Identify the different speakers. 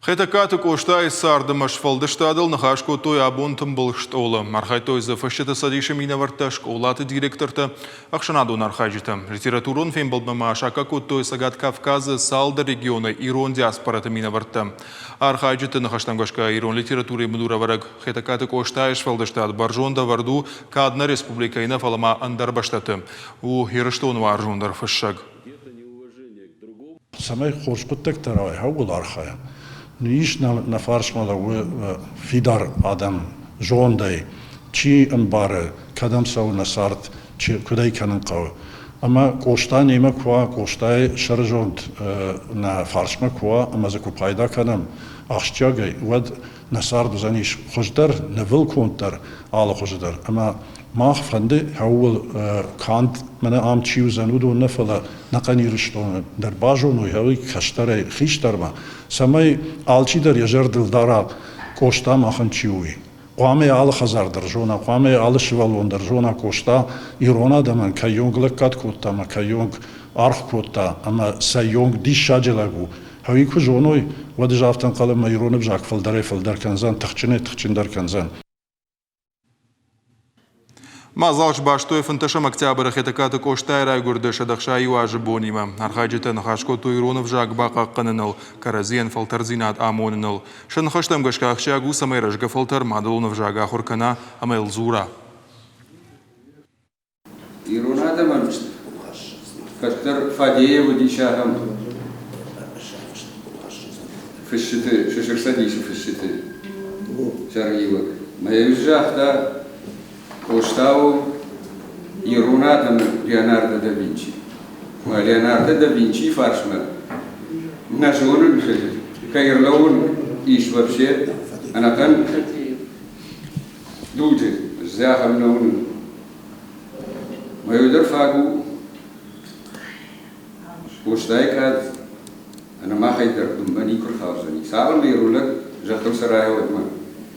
Speaker 1: Хетӕгкаты Къостайы цард ӕмӕ сфӕлдыстадыл ныхас кодтой абон тымбыл стъолы. Архайдтой дзы Фысджыты цӕдисы минӕвӕрттӕ, скъолаты директортӕ, ӕхсӕнадон архайджытӕ. Литературон фембӕлдмӕ ма саккаг кодтой Цӕгат Кавказы цалдӕр регионы ирон диаспораты минӕвӕрттӕ. Архайджыты ныхӕстӕм гӕсгӕ ирон литературӕйы бындурӕвӕрӕг Хетӕгкаты Къостайы сфӕлдыстад бӕрзонд ӕвӕрд у кад нӕ республикӕйы нӕ, фӕлӕ ма ӕндӕр бӕстӕты. У Ирыстоны уарзондӕр фыссӕг.
Speaker 2: Цӕмӕй хорз хъуыддӕгтӕ рауайа, ууыл архайӕм. Ис нӕ фарсмӕ лӕууы фидар адӕм зондӕй, чи ӕмбары, кӕдӕм цӕуы нӕ цард, чи, куыд ӕй кӕнын хъӕуы. Ӕмӕ Къоста немӕ куы уа, Къостайы сӕрызонд нӕ фарсмӕ куы уа ӕмӕ дзы куы пайда кӕнӕм ахсджиагӕй, уӕд нӕ цард уыдзӕнис хуыздӕр, нывылконддӕр алы хуызы дӕр. Ӕмӕ мах фӕнды ууыл канд мӕнӕ ам чи уыдзӕн, уыдон нӕ, фӕлӕ нӕхъӕн Ирыстоны дӕр базоной, ӕви кӕстӕрӕй хистӕрмӕ, цӕмӕй алчидӕр йӕ зӕрдыл дара, Къоста махӕн чи у, уый. Хъуамӕ алы хӕдзар дӕр зона, хъуамӕ алы сывӕллон дӕр зона, Къоста ирон адӕмӕн кӕйонг лӕггад кодта ӕмӕ кӕйонг аргъ кодта ӕмӕ цӕйонг диссаджы лӕг у, Ӕви куы зоной, уӕд ӕз афтӕ ӕнхъӕлын, мӕ ирон ӕвзаг фылдӕрӕй-фылдӕр кӕндзӕн, тыхджынӕй-тыхджындӕр кӕндзӕн.
Speaker 1: Мадзал сбастой 15 октябры Хетӕгкаты Къостайы райгуырды 161 азы бонимӕ. Архайджытӕ ныхас кодтой ирон ӕвзаг бахъахъхъӕныныл, кӕрӕдзийӕн фӕлтӕрдзинад амоныныл. Сӕ ныхӕстӕм гӕсгӕ ахсджиаг у, цӕмӕй рӕзгӕ фӕлтӕр мадӕлон ӕвзаг ахуыр кӕна ӕмӕ йыл дзура.
Speaker 3: Ирон адӕмӕн кӕддӕр Фадеев уыдис ахӕм фысджыты, Сысырцӕдисы фысджыты сӕргъиуӕг. Мӕ загъта, Къоста у ирон адӕмы Леонардо да Винчи. Леонардо да Винчийы фарсмӕ нӕ зонын, кӕй ӕрлӕууын ис вообще ӕнӕхъӕн дуджы зӕххӕн нӕ уынын. Мӕ дӕр фаг у. Къостайы кад ӕнӕ махӕй дӕр бынмӕ никуы рхаудзӕни. Цалынмӕ ирон лӕг зӕххыл цӕрайа, уӕдмӕ.